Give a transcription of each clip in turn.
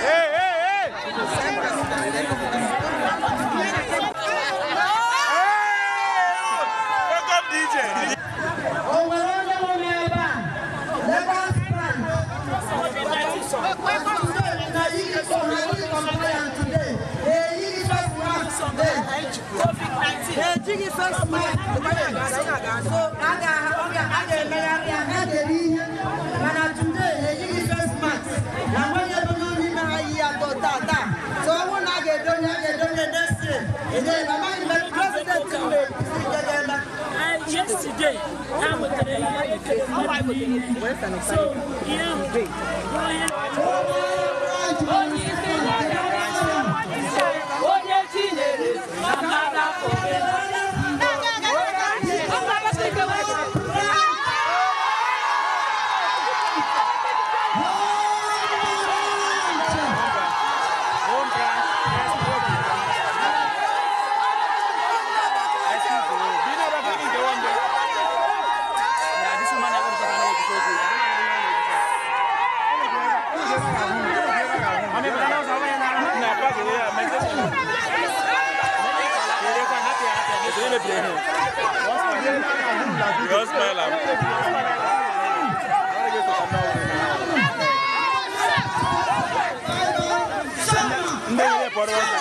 Hey, hey, hey! Welcome, DJ. O nwere onye nọ n'ebe a? Lagos branch. Na eyighị compliant today. Eyighị face mask today. Ejighị face mask today. So a ga-emegharị ya, ha ga-eri ihe. Mana today ejighị face mask. Na nweghị ebe n'ime ha yi ya taa taa. So ọ bụrụ na a ga-edonye next year. Enye na amaghị m president m na-ekwusi ike ga-eme. Yesterday, ha wetara ihe ekere mmadụ niile. So ihe ahụ bụ ihe. Onye chinyere na mmadụ apụghị. Home branch. Excuse me. Do you know about the one there? Nah, this woman never talk about it. You smile am. Ndị niile kpọrọ ọka.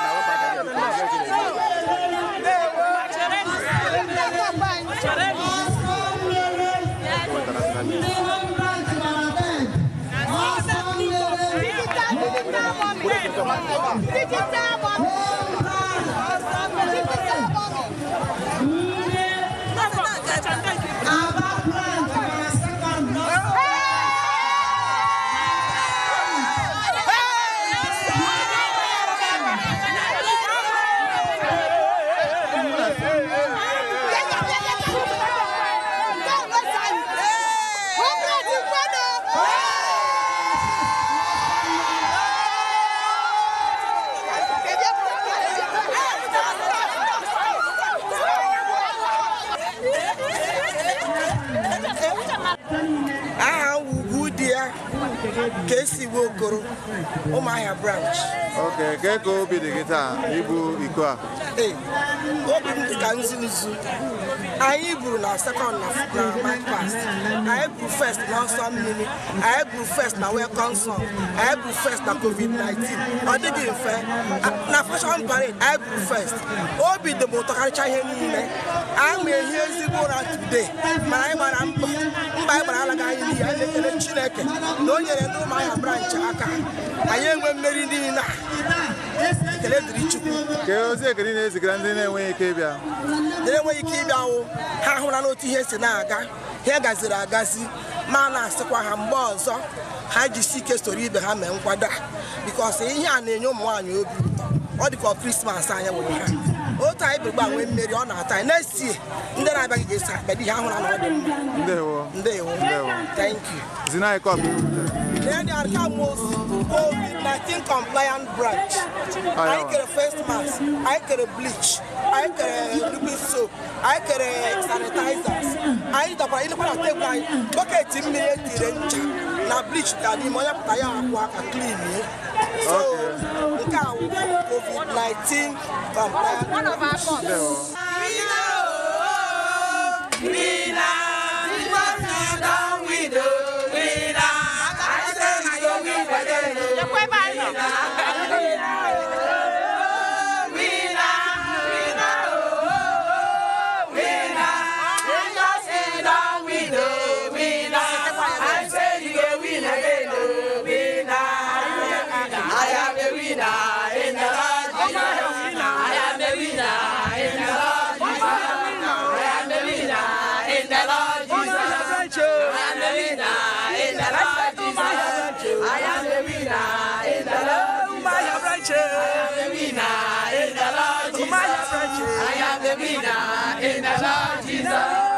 Na wepụ aka gị, biko, na Ndị home branch gbara bed. Ọsọ mmiri. Home branch ọsọ mmiri. Ndị Aba branch gbara second. Aha m ugwu di ya ka esi we Okoro, Ụmụahịa branch. Ok, kee ka obi dị gị taa ibu iko a? Ee, obi m dị ka nzu nzu. Anyị buru na second na march past, anyị buru first na ọsọ mmiri, anyị buru first na welcome song, anyị buru first na COVID-19. Ọ dịghị mfe. Na fashion parade anyị buru first. Obi dị m ụtọ karịcha ihe niile. Anyị ma ehi ezigbo ụra today, mana anyị gbara mbọ. Mba anyị gbara alaghị anyị n'iyi. Anyị na-ekele Chineke na o nyere ndị Ụmụahịa branch aka anyị enwe mmeri niile a. Ekele dịrị Chukwu. Kee ozi ekele ị na-ezigara ndị na-enweghị ike ịbịa? Ndị enweghị ike ịbịa wụ ha hụla n'otu ihe si na-aga, ihe gaziri agazi, ma na-asịkwa ha mgbe ọzọ ha jisi ike soro ibe ha mee nkwado a, because ihe a na-enye ụmụ nwaanyị obi ụtọ. Ọ dị ka Christmas anyị nwere ha otu anyị bụrụ gba nwee mmeri, ọ na-atọ anyị. Next year ndị na-abịaghị ga-eso abịa ihe ahụra na ọ dị mma. Ndewo. Ndewo. Ndewo. Thank you. Zina iko ọkụ. Then the most COVID-19 compliant branch. Anyị kere face mask, anyị kere bleach, anyị kere liquid soap, anyị kere sanitizers. Anyị dọkwara ilekwa na tebụl anyị, bucket mmiri etire ncha na bleach ga n'ime, onye pụta ya akwụ aka clean ye. So nke a wụ COVID-19 compliant branch. Ndewo. Winner, don win o, winner. I say we go win again o. Winner, winner, winner, oh, winner. Jesus he don win o, winner. I say you go win again o, winner. I am a winner in the Lord Jesus. I am a winner in the Lord Jesus. I am a winner in the Lord Jesus. I am a winner in the Lord Jesus. I am a winner in the Lord Jesus. I am a winner in the Lord Jesus. I am a winner in the Lord Jesus.